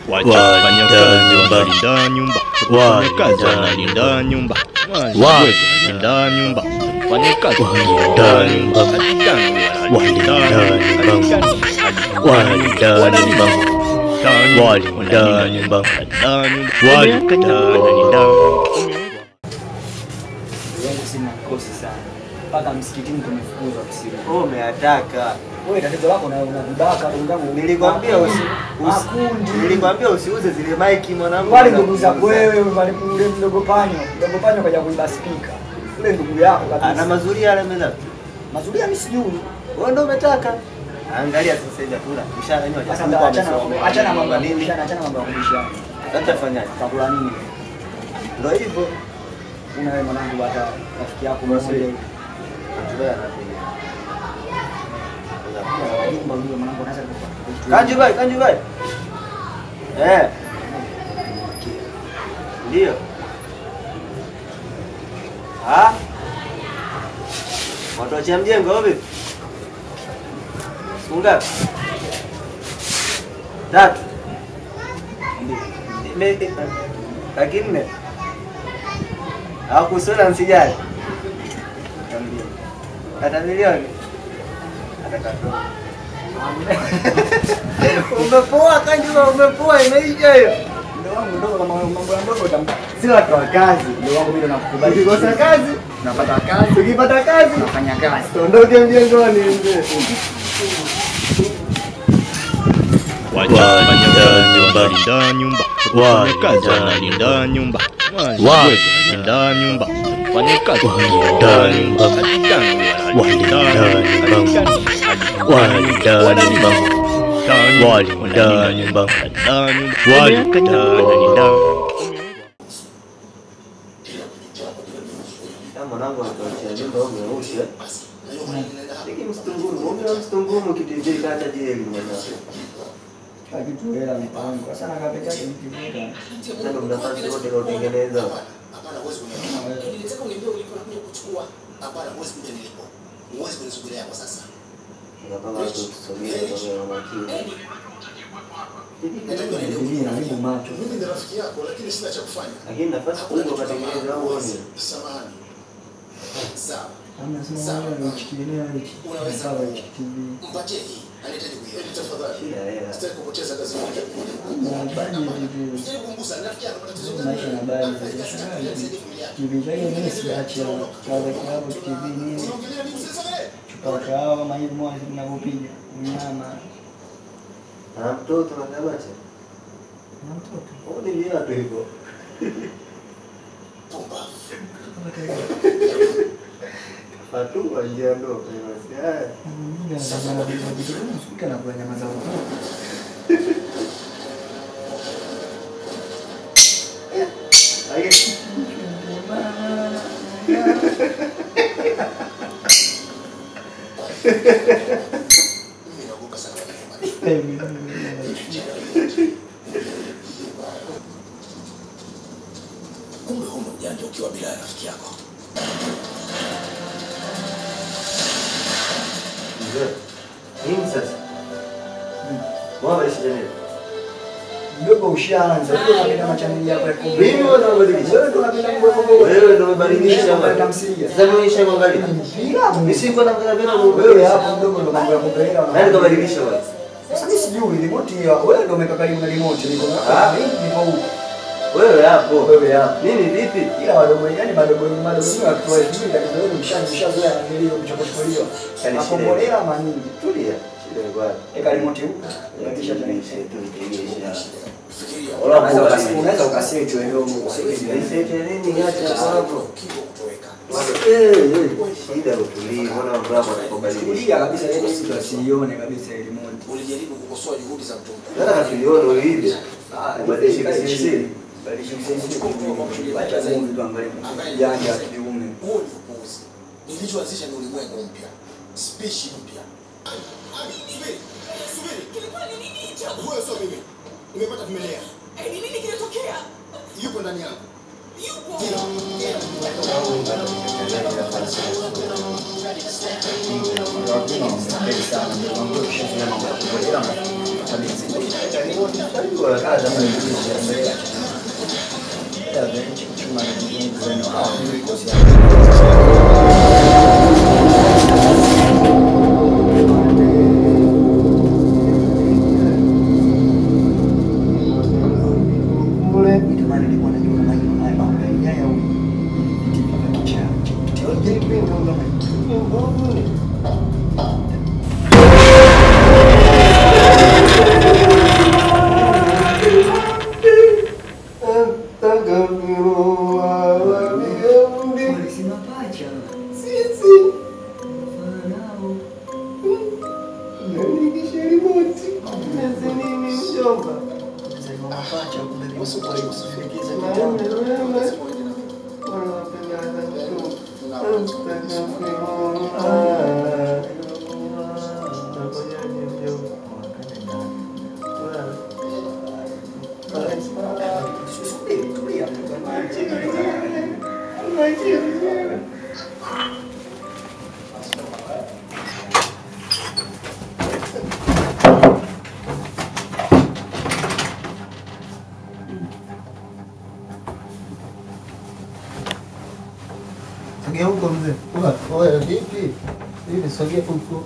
Walinda nyumba, walinda nyumba, walinda nyumba, walinda nyumba, walinda nyumba, walinda nyumba, walinda nyumba, walinda nyumba. Sina kosi sana. Mpaka msikitini tumefukuzwa kisiri. Wewe umeataka. Wewe tatizo lako na unavibaka ndugu zangu. Nilikwambia nilikwambia usiuze zile mic mwanangu. Wale ndugu zako wewe wale ule mdogo panyo. Mdogo panyo kaja kuiba speaker. Ule ndugu yako kabisa. Ana mazuria yale mimi. Mazuria mimi sijui. Wewe ndio umetaka. Angalia sasa hivi tuna mshahara wenyewe hajakupa. Achana mambo ya mshahara, achana mambo ya mshahara. Sasa tafanyaje? Tutakula nini? Ndio hivyo. Una wewe mwanangu hata rafiki yako mmoja hivi. Kanju bai, kanju bai. Eh. Ndio. Ah? Watu wa mjengo au vipi? Siku ngapi? 3. Ndio. Lakini hakusona msijali. Hata milioni. Hata kadogo. Umepoa kanjua, umepoa imeisha hiyo. Ndio wangu ndogo kama mambo ya ndogo utampa. Si watu wa kazi. Ndio wangu mimi nakukubali. Ukikosa kazi, unapata kazi. Ukipata kazi, unafanya kazi. Tuondoke mjengoni mzee. Walinda nyumba, walinda nyumba, walinda nyumba, walinda nyumba, walinda nyumba, walinda nyumba, walinda nyumba, walinda nyumba. Mwanangu anatuachia nyumba au mweusi eh? Niki msitungumu, msitungumu kitv kata jeli mwanangu. Kitu hela mipango. Sasa na kapeka yake nikivuta. Sasa ndo mnafanya wote ndio kutengeneza. Hapana huwezi kuniambia. Nilitaka uniambie ulipo nakuja kuchukua. Hapana huwezi kuja nilipo. Huwezi kunisogelea kwa sasa. Unapanga watu tusogee kwa makini. Mimi na macho. Mimi ni rafiki yako lakini sina cha kufanya. Lakini nafasi kubwa katengeneza au uone. Samahani. Sawa. Hamna sema wewe unachikilia hichi. Unaweza hichi TV. Mpatie hii. Anahitaji kuiona. Tafadhali. Sitaki kupoteza kazi yake. Na bani hivi. Usijaribu kumgusa, rafiki yako matatizo gani? Maisha na bani. TV yake mimi siachi. Kaza kilabu TV nini? Unaongelea nini sasa wewe? Chupa kahawa kama hivi mwa ninavyopiga. Unyama. Na mtoto na tabacha. Na mtoto. Wewe ni viatu hivyo. Pumba. Fatua njia ndogo basi. Haya. Mimi na vitu vitu na kula nyama za huko. Aye. Mimi naogopa sana. Kumbe huna ujanja ukiwa bila rafiki yako. Nini sasa? Mbona shida? Ndogo ushaanza. Wewe unapenda machaneli yako ya kombe. Mimi wewe unabadilisha. Wewe ndio unapenda mambo ya kombe. Wewe ndio umebadilisha bwana. Tamthilia. Sasa mimi nishaangalia. Mpira. Mimi siko naangalia bila wewe hapo mdogo ndio mambo ya kombe. Nani kabadilisha wewe? Sasa mimi sijui remote hiyo. Wewe ndio umekaa karibu na remote niko na. Niko huko. Wewe hapo. Wewe hapo. Mimi vipi? Ila wadogo yani madogo madogo ni watu wa hivi tatizo leo mshazoea na nilio kuchokochukuliwa. Makombolela manini. Tulia. Shida ni wapi? Eka remote huko. Badilisha tena. Fikiria. Unaweza ukaseti wewe ndio useti nini acha hapo. Shida utulie, mbona mambo yako yanakubadilika? Tulia kabisa ile mtu asiione kabisa ile remote. Ulijaribu kukosoa juhudi za mtu mkuu. Nataka tulione uibe. Ubadilishe kisiri. Badilisha kisiri. Acha Mungu tuangalie. Janja kiume. Huo ni upuuzi. Nilichoanzisha ni ulimwengu mpya. Spishi mpya. Subiri. Subiri. Kilikuwa ni nini hicho? Huyo sio mimi. Nimepata vimelea. Ni nini kinatokea? Yupo ndani yangu. Yupo. Ndio. Sogea huko mzee. Oya vipi? Vipi sogea huko.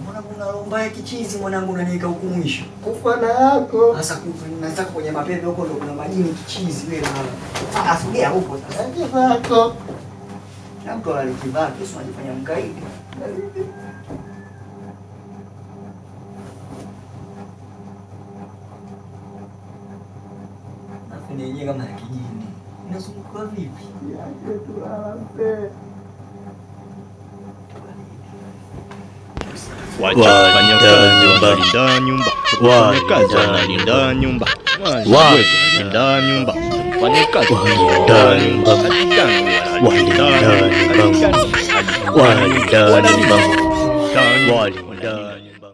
Mbona unalomba kichizi mwanangu unaniweka huku mwisho? Kufa na yako. Sasa kufa kwenye mapembe huko ndo kuna majini kichizi wewe mama. Ah, sogea huko sasa. Kufa yako. Na mtu alikivaa kisu anajifanya mkaidi. Afu ni yenyewe kama ya kijini. Inazunguka vipi? Yake tulala mzee. Wafanyakazi wanalinda nyumba, wafanyakazi wanalinda nyumba, walinda nyumba, wafanyakazi wanalinda nyumba, walinda nyumba, walinda nyumba, walinda nyumba.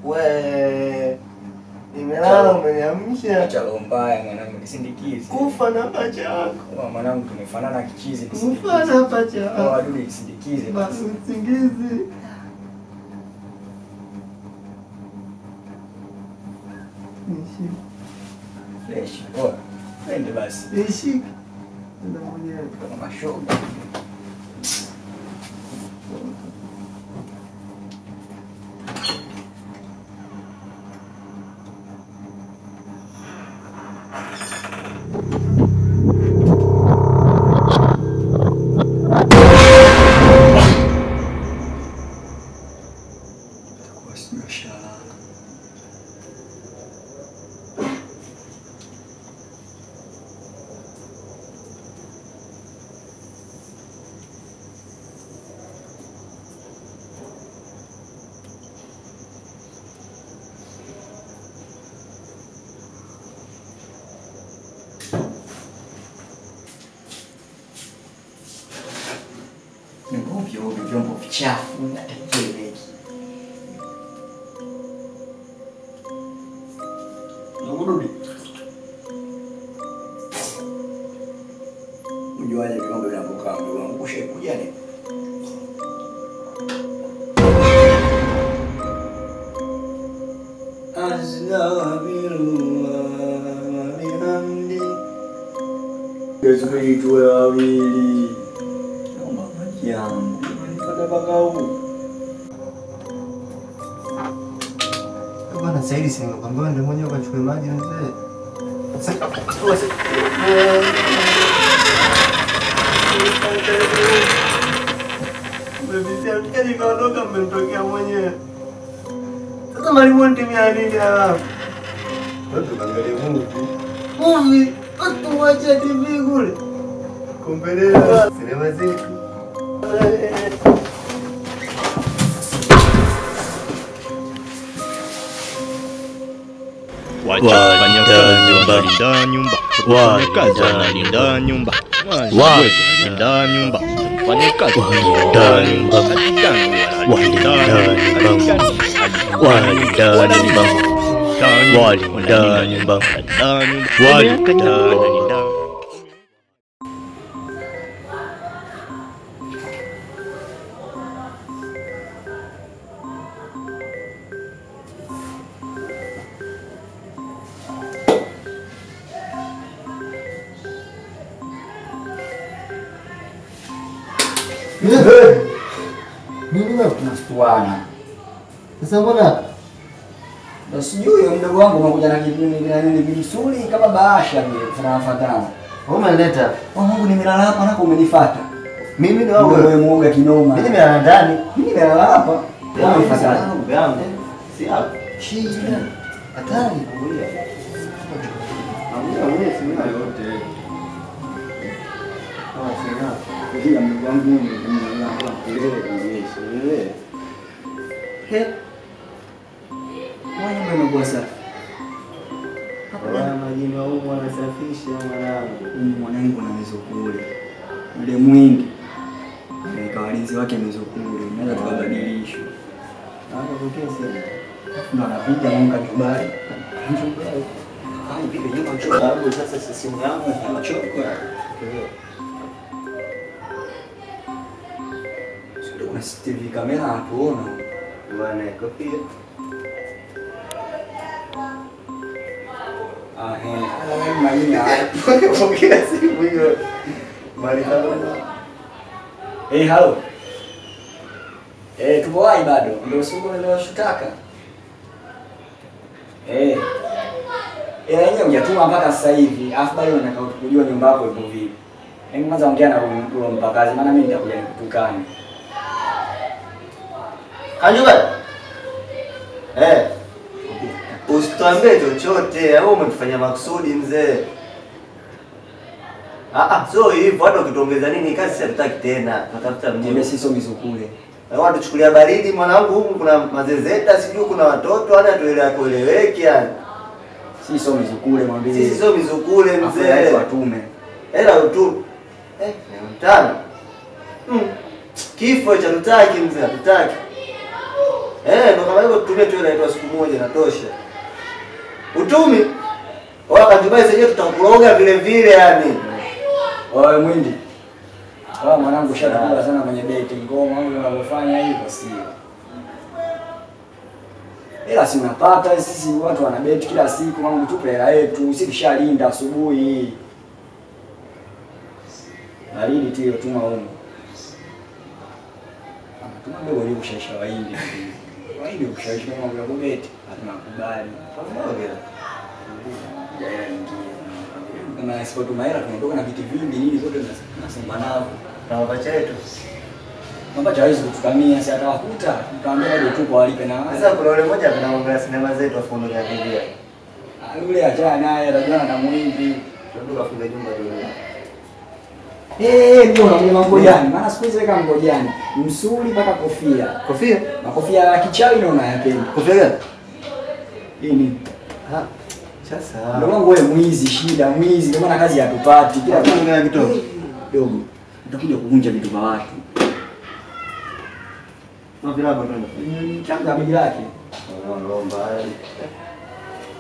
We nimelala umeniamsha. Acha roho mbaya mwanangu, nisindikize. Kufa na pacha wako. Mwanangu tumefanana kichizi, nisindikize. Kufa na pacha wako. Wadudu nisindikize basi. Usingizi. Nishike. Fresh. Poa. Twende basi. Nishike. Nenda mwenyewe kama mashoga. Vyombo vichafu na takeleki. Nagurudi. Ujuaje vyombo vinavyokaa mdogo wangu? Ushaikuja ni? Astaghfirullah bihamdi. Yesu tuwe wawili. Naomba maji yangu. Bwana Saidi, si nimekwambia ndio mwenyewe ukachukue maji mzee. Mmevisia nikaondoka, mmenitokea mwenyewe. Sasa mwalimu nitumia nini hapa? Wewe tuangalie movie. Movie, tumwache TV kule. Kumbelea sinema zetu. Wafanyakazi wanalinda nyumba, wafanyakazi wanalinda nyumba, walinda nyumba, wafanyakazi wanalinda nyumba, walinda nyumba, walinda nyumba, walinda nyumba, walinda nyumba. Mimi wewe tunastuana. Sasa mbona? Sijui mdogo wangu umekuja na nini vimsuli kama bahasha vile tunafuatana. Wewe umeleta. Oh Mungu nimelala hapa nako umenifuata. Mimi ndio wewe. Wewe muoga kinoma. Mimi nimelala ndani. Mimi nimelala hapa. Wewe unifuata. Yangu. Si hapo. Shida. Hatari kulia. Hamna wewe si mimi yote. Ah sina. Ndio mdogo wangu mimi nimelala hapa. Wewe. He. Mbona nyumba imekuwa safi? Hapa majini wa humu wanasafisha mwanangu. Mwanangu na mizukule. Yule mwingi. Ameweka walinzi wake mizukule. Naweza tukabadilishwa. Hapo pokea simu. Ndio anapiga Mungu kachubari. Kachubari. Ai bibi nyumba choka. Sababu sasa simu yangu inachoka. Sio kuna CCTV kamera hatuona. Bwana kofia. Ah, majini haya. Pokea simu hiyo. Maliza. Eh, halo. Eh, tupo wapi bado? Ndio siku nilioshutaka. Eh. Ila yenyewe hujatuma mpaka sasa hivi. Alafu bado unataka kujua nyumba yako ipo vipi. Hebu kwanza ongea na huyo mpakazi maana mimi nitakuja nikutukane. Kanjuba. Eh. Usituambie chochote, au umetufanya makusudi mzee. Ah, sio hivyo, hata ukituongeza nini kazi sisi hatutaki tena. Tunatafuta mjini. Mimi sisi mizukule. Wao tuchukulia baridi mwanangu, huku kuna mazezeta, sijui kuna watoto, hata tueleweki yani. Sisi sio mizukule mwambie. Sisi sio mizukule mzee. Afu watume. Hela utu. Mtano. Kifo cha tutaki mzee, hatutaki. Ndio kama hivyo tutumie tu hela yetu siku moja inatosha. Utumi. Wao kajubai sasa tutakuroga vile vile yani. Wewe mwindi. Wewe mwanangu shatukula sana kwenye beti ngoma au unavyofanya hivyo sio. Ila si unapata sisi watu wana beti kila siku mwanangu tupe hela yetu, sisi tushalinda asubuhi. Baridi tu tuma huko. Tuma ndogo ile kushaisha Wahindi. Wahindi kushaisha kama ya kubeti, hatunakubali. Pamoja. Ya ingie. Kama sipotuma hela tunaondoka na vitu vingi nini zote tunasomba nao. Na mapacha yetu. Mapacha hawezi kutukamia, si atawakuta. Tutamwambia bado tupo walipe na. Sasa kuna yule mmoja anaongelea sinema zetu afu ndo anakimbia. Ah, yule achana naye, atajua na muhindi. Tunataka kufunga nyumba tu. Ndio unakuja ngojani. Maana siku hizi weka ngojani. Msuli mpaka kofia. Kofia? Makofia ya kichawi ndio unayapenda. Kofia gani? Hii ni. Ah. Sasa. Ndio wangu wewe mwizi, shida mwizi, ndio maana kazi hatupati. Kila kitu ngana kitoto. Dogo. Utakuja kuvunja vitu vya watu. Na vilabu ndio. Changa begi lake. Naomba.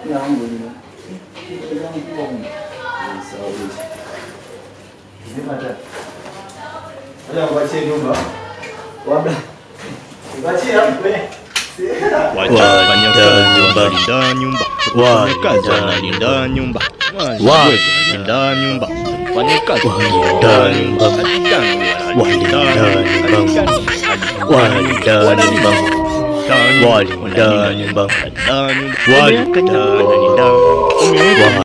Ni wangu ni. Sawa. Zima ta. Ngoja niwaachie nyumba. Wabla. Niwaachie hapo. Walinda nyumba, wafanyakazi wanalinda nyumba, walinda nyumba, wafanyakazi wanalinda nyumba, walinda nyumba, walinda nyumba, walinda nyumba, walinda nyumba.